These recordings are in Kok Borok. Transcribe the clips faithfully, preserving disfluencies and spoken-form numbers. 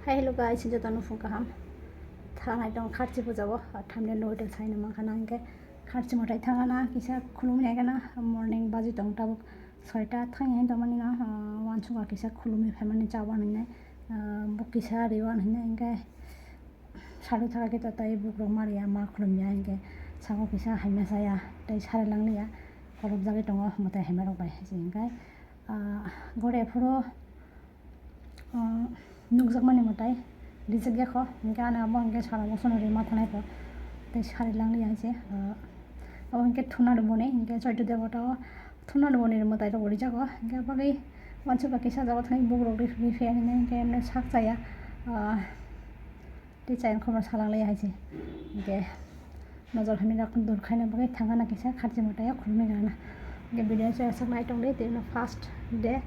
Hi, hello guys, jotono phung kaham. Thanai tong kharchi puja bo, thamne no hotel saina mankha na, hingke kharchi mwtai thangana kisa khulumwi naikana, morning baji tong tabuk soita thangya tongmani na, ah, wansukha kisa khulumwi phaimani chawan hinwi, ah, bo kisa riwan hinwi hingke salu thaka khe tatai bukrok mariya ma khulumya hingke sako kisa haima saya tei sari langliya kolok jagwi tongo mwtai haima rok bai hingke, ah, gore phuru. Ah, nukjakmani mwtai rijak ya kho, hingke ano abo hingke sara bosono rima thanai kho, tei sari langliya hai se, ah, abo hingke thuna rwmani hingke joito debata o thuna rwmani mwtai rok rijago, hingke bagwi wansukha kisa jaga thani bukrok ri, riphiya hwnwi hingke emne sak chaya, ah, tei chayang khobor salanglai hai se. Hingke nojor hamya rok dur khaina bagwi thangana kisa kharchi mwtai o khulumwi gana. Hingke video se sak nai tongdi, tini no first day,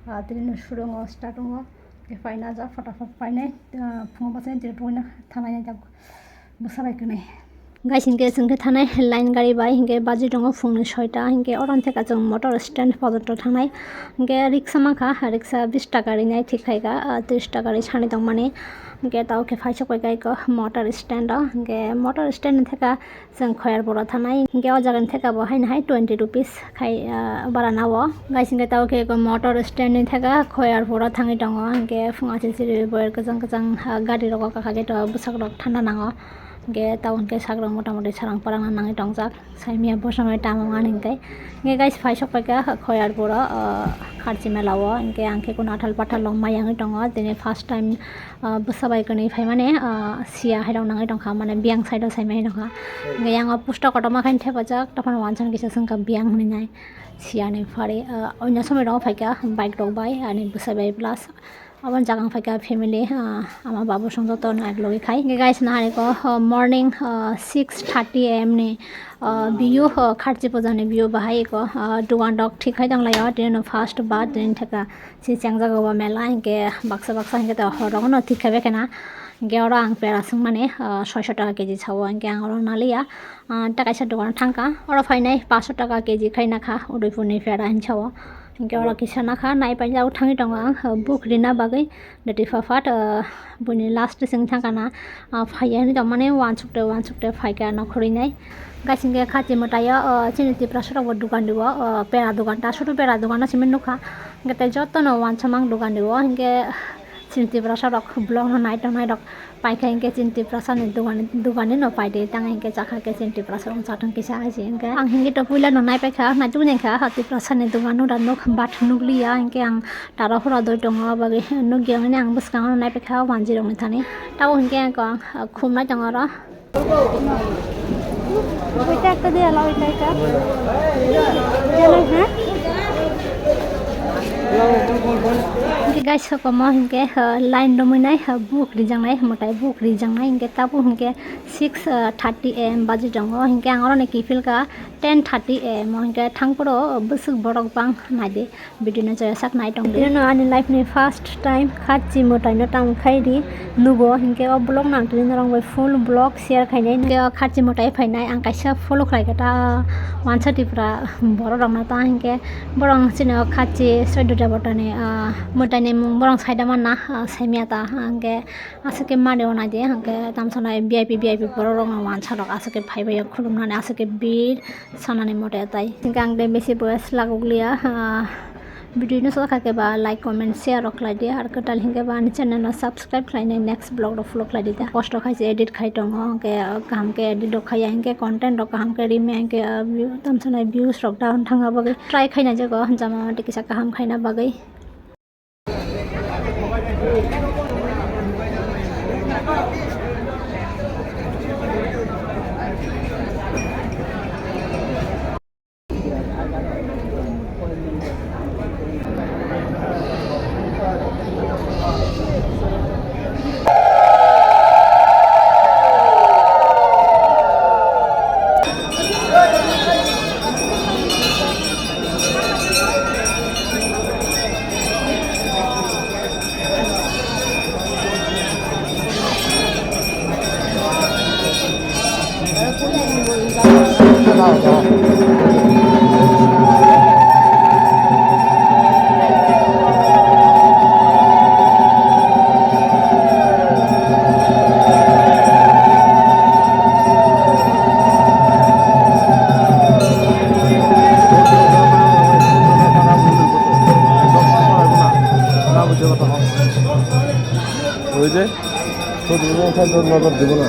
ah, tini no shurung o start wngo. Hingke phaina ja photafot phainai, ah, phungo bwsai tini puina thanai jak bwsa bai kwnai. Guys, hingke chwng khe thanai line gari bai, hingke baji tongo phungni soita, hingke oro hingke kachang motor stand pojoto thanai, hingke riksa mankha, riksa bis taka rinai thik khaika, ah, tris taka ri sani tongmani. Hingke tao khe phaisok pai kha eko motor stand o, hingke motor stand ni theka chwng Khoyar pura thanai, hingke o jaga ni theka bo haino hai twenty rupees khai, ah, bara nao. Guys, hingke tao khe eko motor stand ni theka Khoyar pura thangwi tongo, hingke phung achil chiri boyer kwchang kwchang, ah, gari rogo kakha khe to bwswk rok thanda nango, hingke tao hingke sak rok mota moti sarang parang nangwi tongjak. Saimia bosongwi tamo wngani hingke. Hingke guys, phaisok paikha Khoyar pura, ah, kharchi mela o. Hingke ang khe kuno athal pathal rok mai yangwi tongo. Tini first time, ah, bwsa bai kwnwi phaimani, ah, siya hai rok nangwi tongkha, mane biyang side o saimai tongkha. Hingke yang o pusto kotorma khe thepajak, tokphano wansong kisa swngkha biyang hinwi nai. Siya ni phari, ah, onyo somoi rok phaikha bike rok bai, ani bwsa bai plus. Aboni jaga wng phaikha family, ah, ama babu song joto no ek logi khai. Hingke guys, nahariko, ah, morning, ah, six thirty A M ni, ah, view, ah, kharchi puja ni view bahai iko, ah, dugan rok thik khai tong laio. Tini no first ba tini theka si chengjago ba mela, hingke baksa baksa hingke to hor rok no thik khai bai khe na. Hingke oro ang pera swngmani, ah, soiso taka K G sao, hingke ang oro naliya, ah, ta kaisa dugan thangkha, oro phainai paso taka K G khai nakha Udaipur ni pera hinwi sao. Hingke oro kisa nakha, nai paijak thangwi tongo ang, ah, buk rina bagwi. Dati pha phat, ah, buini last sing thangkha na, ah, phaiya hinwi tongmani wansukte wansukte phaikha nokhorwi nai. Guys, hingke kharchi mwtaio, ah, chini Tiprasa rokbo dukan rio, ah, pera dukan ta, sudu pera dukan no simi nukha. Hingke tei jotono wansamang dukan rio, hingke chini Tiprasa rok vlog no nai tongnai rok. Paikha hingke chini Tiprasa ni dogani, dogani no paide, tang hingke chakha khe chini Tiprasa rok chatong kisa hai se hingke. Ang hingke to puila no nai paikha, naituk ni kha Tiprasa ni dogan no da nuk bat nukliya, hingke ang tara hora doi tongo, bagwi nukya hwnwi ang bwskango no nai paikha wanjwi rok ni thani. Tabuk hingke ang khum nai tongo oro. Oita ekta diya la, oita ekta. Diya la, ha? Hingke guys, sokomo hingke, uh, line romwi nai, uh, buk rijaknai, mwtai buk rijaknai, hingke tabuk hingke six thirty A M baji tongo, hingke ang oroni kiphilka ten thirty A M o, hingke thangphuru bwswk borok bang naidi. Video no joya sak nai tong di. Bini no ani life ni first time kharchi mwtai no tang khai di nugo, hingke o vlog no ang tini norok bai full vlog share khainai. Hingke o kharchi mwtai phainai ang kaisa follow khlai khe ta wansa Tripura borok rok no ta, hingke borok chini o kharchi soido debota ni, ah, mwtai ni mung borok saida manna, ah, saimya ta, hingke aswk khe mari o nai di, hingke tamsa nai V I P, V I P borok rok no wansa rok aswk khe phai bai o khulumnani aswk khe bir. Sanani mote tai. Hingke ang de besi boya slagok liya, ah, video no saka khe ba like, comment, share rok khlai di. Ar kwtal hingke ba ani channel no subscribe khlai nai, next vlog rok follow khlai di ta. Kosto khai se edit khai tongo, hingke, ah, kaham khe edit rok khai ya, hingke content rok kaham khe rime, hingke, ah, view, tamsa nai views rok down thangna bagwi try khai nai jago, jama mate kisa kaham khaina bagwi. এই যে, শুধু নজর দিব না।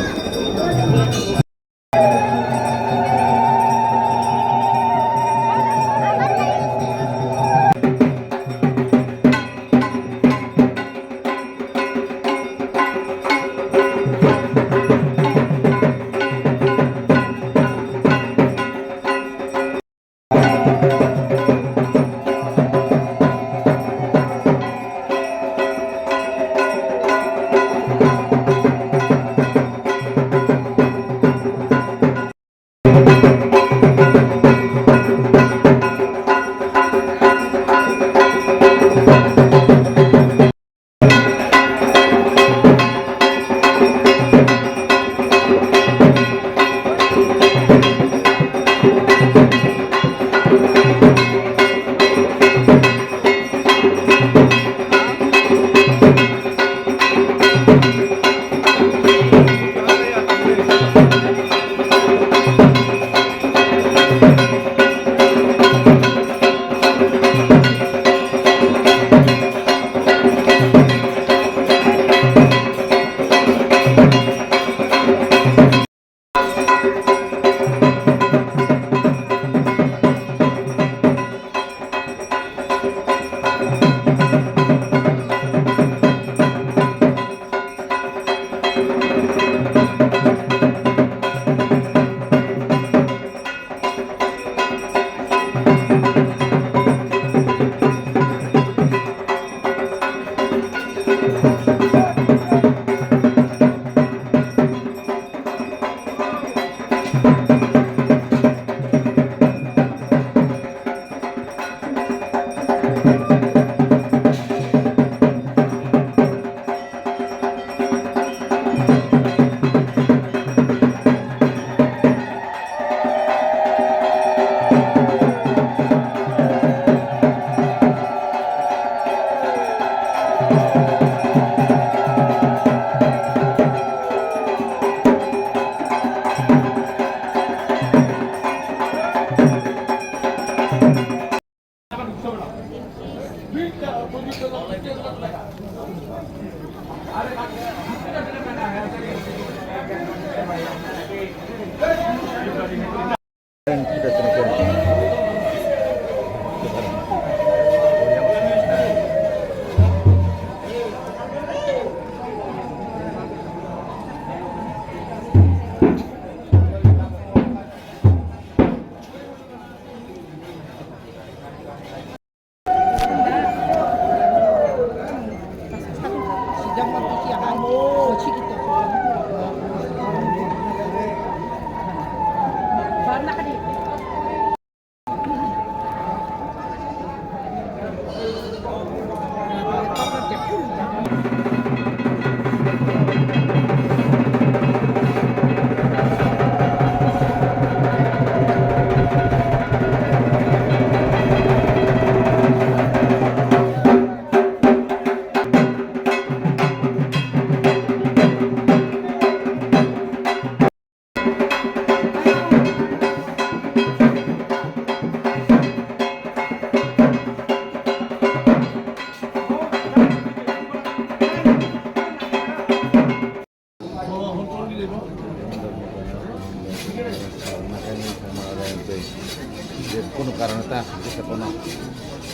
Kono karone ta aswk khe kono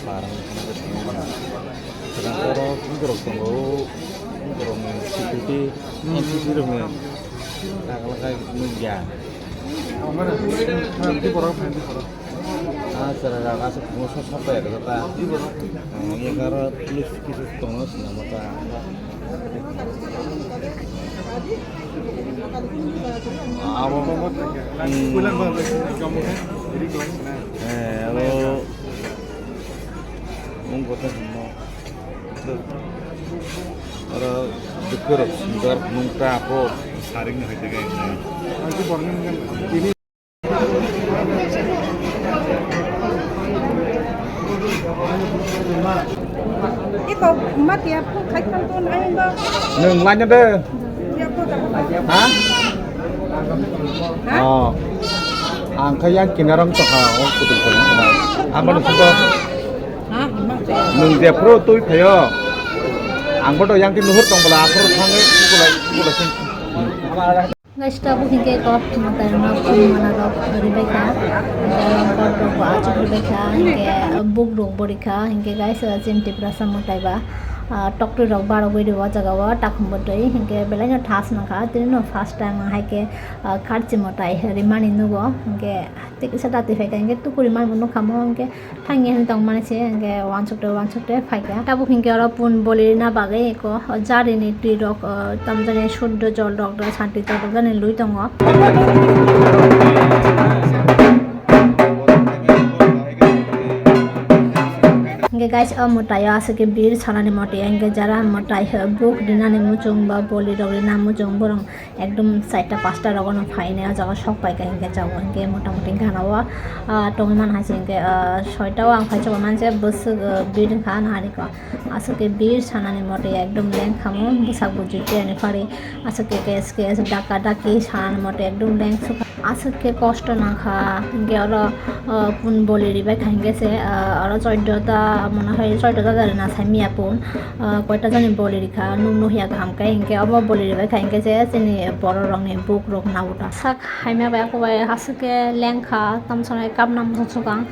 parang kono khe thangwi mano. Swkang oro borok tongo, borokni security, N C C rokni kagala khe nukya. Ah, chwrairok aswk phungo sok sok pai rwkha ta. Ang oro police kisu tongo swnamo ta. Abo, hmm. Eh, abo wng kotha hwnmo. Oro dukkorok swngjak nung ta abo. Saring no hai jaga. Iko mati apa khai thang ton ayo ba. Nung lanya de. Ha? Ha? Oh. Ang kaya kinarang to ha, oh, kutu ko. Apa lu suka? Ha, himang. Nung dia pro tui phayo. Ang boto yang tin nuhur tong bala, aphuru thangwi, kulai, kulai sing. Guys, tabuk hinkhe kok mwtai rok, chini mana rok ribai kha. Hinkhe oro board rok bo achuk ribai kha. Hinkhe book rok bo rikha. Hinkhe guys, chini Tiprasa mwtai ba, ah, toktwi rok barogwi rio o jaga o takhum bwtwi. Hinkhe belai no thas nangkha. Tini no first time ang hai khe, ah, karchi mwtai rimani nugo. Hinkhe tei kisa dati phaikha. Hinkhe tukuri mani bo nukha mo. Hinkhe Thangya hinwi tongmani se, hinkhe uansukte uansukte phaikha. Tabuk hinkhe oro pun boli rina bagwi eko jarini twi rok, o, tamjani suddo jol rok, santi jol rok jani lui tongo. Hinkhe guys, o mwtai o aswk khe bir sanani mote, hinkhe jara mwtai, o, buk rinani muchung ba boli rok rina muchung borok Ekdom charta pasta rogo no phainai o jaga sok paikha hinkhe jago hinkhe motamoti gana o, ah, tongwi manha se hinkhe, ah, soita o ang phai chukha manse bwswk, ah, bir wngkha ano hariko. Aswk khe bir sanani mote ekdom lengkha mo bwsak bujui tiyani phari aswk khe K S K S daka daki sanani mote ekdom lengsukha. Aswk khe kosto nangkha hinkhe oro, ah, pun boli ribaikha hinkhe se, ah, oro choiddota mone hoi choiddota rina saimanya pun. Ah, koita jani boli rikha, nuk nuhya kaham khe, hinkhe obo boli ribaikha, hinkhe je chini borok rokni buk rok nabuta. Sak haima bai, ako bai aswk khe lengkha, tamsonai kapna muchung swkang.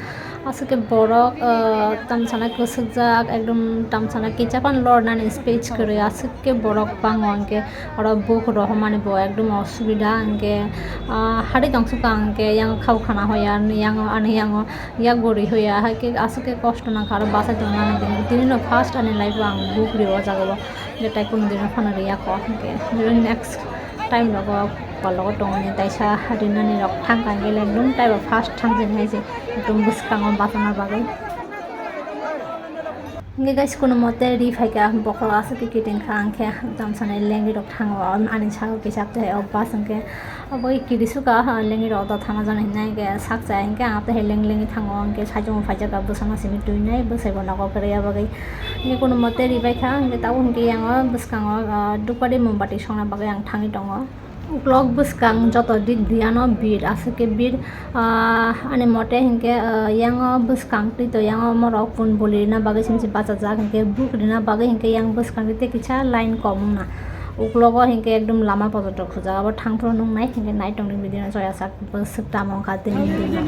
Aswk khe borok, ah, tamsonai kwswkjak, ekdom tamsonai kicha phano lornani speech kwrwi, aswk khe borok bango, hinkhe oro buk rohormani bo ekdom osubida, hinkhe, ah, hari tong swkang, hinkhe yang khao khana hoya, ani yang, ani yango. Yak bo ri hoya, hai khe aswk khe kosto nangkha aro bachai tongna nang tini, tini no first ani life o ang buk rio o jaga o, je tai kunu dino phano riya kho, hinkhe next time rogo kologo tongoni taisa rinani rok thangkha, hinkhe le nung taibo first thang jani hai se ekdom bwskango bachana bagwi. Hinkhe guys, kono mote ri phaikha, bokhorok aswk khe kiting kha, hinkhe tamsani lengwi rok thango, ani saka kisa tei o bus hinkhe abo kiri suka, lengwi rok do thana jani hinna hinkhe sak chaya hinkhe ang tei leng lengwi thango, hinkhe saichung phaijak bwsano simi twi nai, bwsai bo nogo kwrwi ya bagwi. Hinkhe kono mote ri baikha, hinkhe tabuk hinkhe yang o bwskango, ah, dupari mombati songna bagwi ang thangwi tongo. Uklok bwskang joto dik di ano bir, aswk khe bir, ah, ani mote hinkhe, ah, yang o bwskang twi to yang o morok pun boli rina bagwi simi se bachajak, hinkhe buk rina bagwi hinkhe yang bwskang twi tei kisa line kom wngna. Uklogo hinkhe ekdom lama pojoto khujak, abo thang phuru nuknai, hinkhe nai tongdi video no joya sak bwswk tamo wngkha tini dino.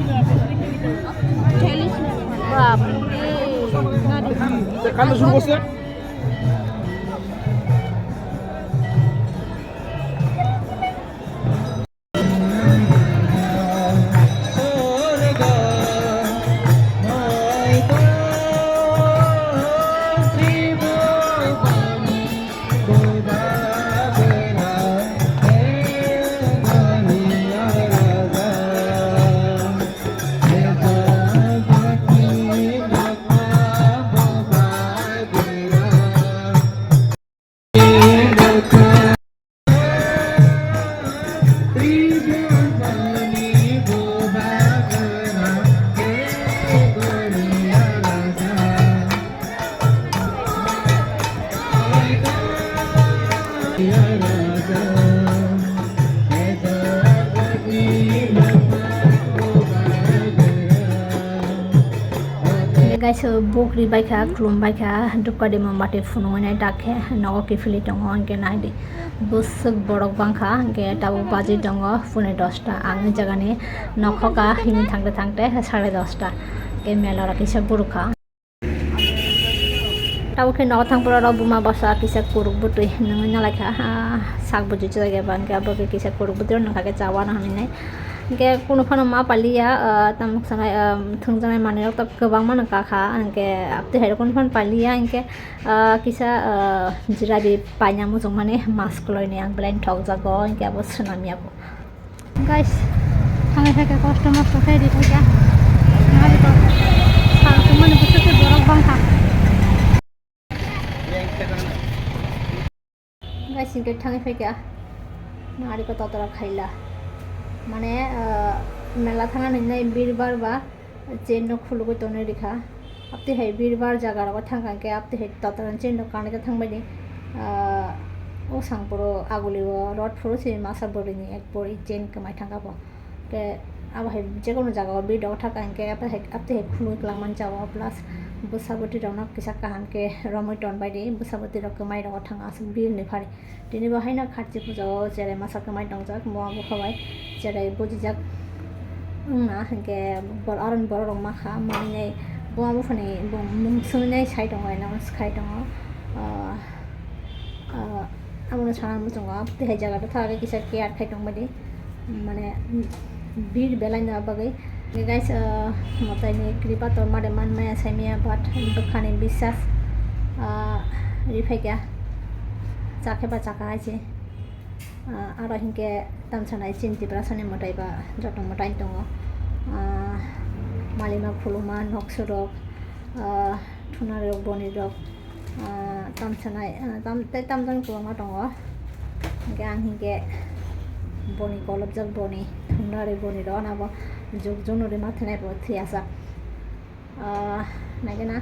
Guys, buk ri baikha, khulum baikha, dupkadi mombati phunugwi nai dakhe nogo kiphilwi tongo, hinkhe naidi bwswk borok bangkha, hinkhe tabuk bajwi tongo pune dosta, ang jagani nokhoka himwi thangte thangte sare dosta, hinkhe mela rok kisa gurukha. Tabuk khe nogo thang phuru oro buma bwsa kisa kuruk bwtwi nungwi nalaikha, ah, sak bwtwi chwraikhe ba, hinkhe abo khe kisa kuruk bwtwi nungkha khe cha uanw hinwi nai. Hinkhe kunu phano ma paliya, ah, tamo sanai, ah, thwngjaknai manwirok tok kwbangma nungkha kha, hinkhe abtwi hai kunu phano paliya, hinkhe, ah, kisa, ah, jirabi paina muchungmani mask loinai ang belai thokjago, hinkhe abo swnamya bo. Guys, thangwi phaikha, kosto mosto khe ri phaikha. Nahari kok sal tongmani bwswk khe borok bangkha. Guys, hinkhe thangwi phaikha. Nahari kok totora khaila. Mane, ah, mela thangna hinwi birbar ba. Chain no khulugwi tonwi rikha. Abtwi hai birbar jaga rogo thangkha hinkhe abtwi hai totoran chain no kanwi ta thangbaidi. Ah, o sang puro aguli o rod phuru se masa bwrwini ek bwrwi chain kwmai thangkha bo. Hinkhe abo hai jekono jaga o bir dogo thangkha hinkhe abtwi hai, abtwi hai khulugwi kwlangmani jaga o plus Bwsabwtwi rokno kisa kaham khe romwi tonbai di, bwsabwtwi rok kwmai rogo thang aswk birni phari. Tini bo haino kharchi puja o cherai masa kwmai tongjak, mo bupha bai cherai bujijak wngna, hinkhe bor-, aroni borok rok makha, manwi nai bo buphani bo mung swnwi nai sai tongo, eno swkhai tongo. Ah, ah, abono sana muchungo, tei hai jaga o thangwi kisa care khai tongbai di. Mane, bir belai no bagwi. Guys, uh, mwtai ni kripa to mare man maya sai maya, but bwkha ni biswas, uh, ri phai kha. Chakhe ba chakha hai se. Uh, aro hinkhe tamsa nai chini Tiprasa ni mwtai ba joto mwtai tongo. Uh, malima khuluma, noksu rok, uh, thuna rok, boni rok, ah, tamsanai, ah, tam-, tei tamjani kwbangma tongo. Hinkhe ang hinkhe boni kolobjak boni, thumnari boni rw, ano bo juk juk nw rwma thwnai bo thwiyasak. Ah, naikhe na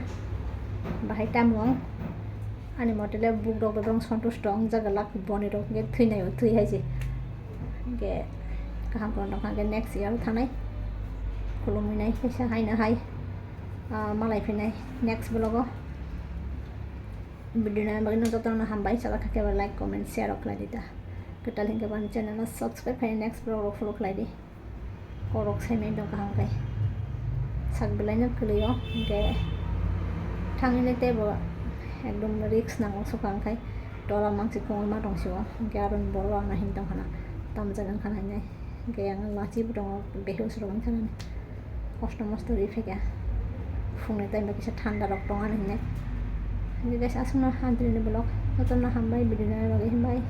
bahai tamo ani motele bukrok bai borok sontusto wngjak glak, boni rok hinkhe thwinai bo thwi hai se. Hinkhe kaham kwrwng tongkha, hinkhe next year thanai khulumwi nai kaisa haino hai. Ah, malai phinai next vlog o. Video nai bagwi no jotono hambai, chajak kha khe like, comment, share rok khlai di ta. Kwtal hinkhe bo ani channel no subscribe khai next vlog rok follow khlai di. Korok sai mai dong kaham khai. Sak belai no kwlwi o, hinkhe thangwi nai tei bo ekdom risk nango swkang khai. Tola mangsi khungwi ma tong sio, hinkhe aro ni borok rok ano hin tong khana, tamjak wng khana hinwi. Hinkhe ang lachi bo tongo, behush rok wngkha nani. Kosto mosto ri phaikha. Phungni time bai kisa thanda rok tong ani hinwi. Hinkhe guys, aswkno hamtwini vlog. Jotono hambai video nai bagwi, hambai.